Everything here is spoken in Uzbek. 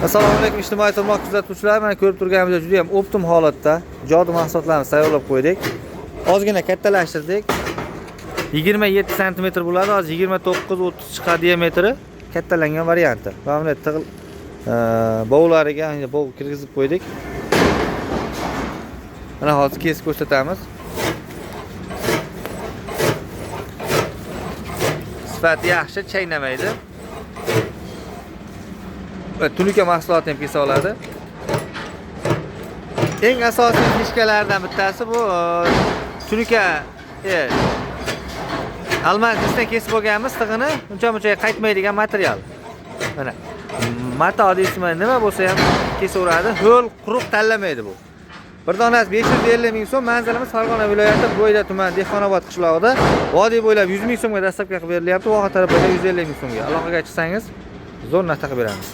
Assalomu alaykum, ijtimoiy tarmoq kuzatuvchilari. Mana ko'rib turganimizdek, juda ham optim holatda jodu mahsulotlarni tayyorlab qo'ydik. Ozgina kattalashtirdik. 27 sm bo'ladi, hozir 29-30 chiqadi diametri, kattalangan varianti. Va buni tig'il bovlariga bov kirgizib qo'ydik. Mana hozir kesib ko'rsatamiz. Sifati yaxshi, chaynamaydi. Va tunuka mahsulotini ham kesa oladi. Eng asosiy fishkalardan bittasi bu tunuka almaz diskdan kesib olganmiz tig'ini, uncha-muncha qaytmaydigan material. Mana mato deysizmi, nima bo'lsa ham kesaveradi. Ho'l, quruq tanlamaydi bu. Bir donasi 550 ming so'm. Manzilimiz Farg'ona viloyati, Bo'yda tumani, Dehqonobod qishlog'ida. Vodiy bo'ylab 100 ming so'mga доставка qilib berilyapti. Voha tarafida 150 ming so'mga. Aloqaga chiqsangiz, zo'r narxda qilib beramiz.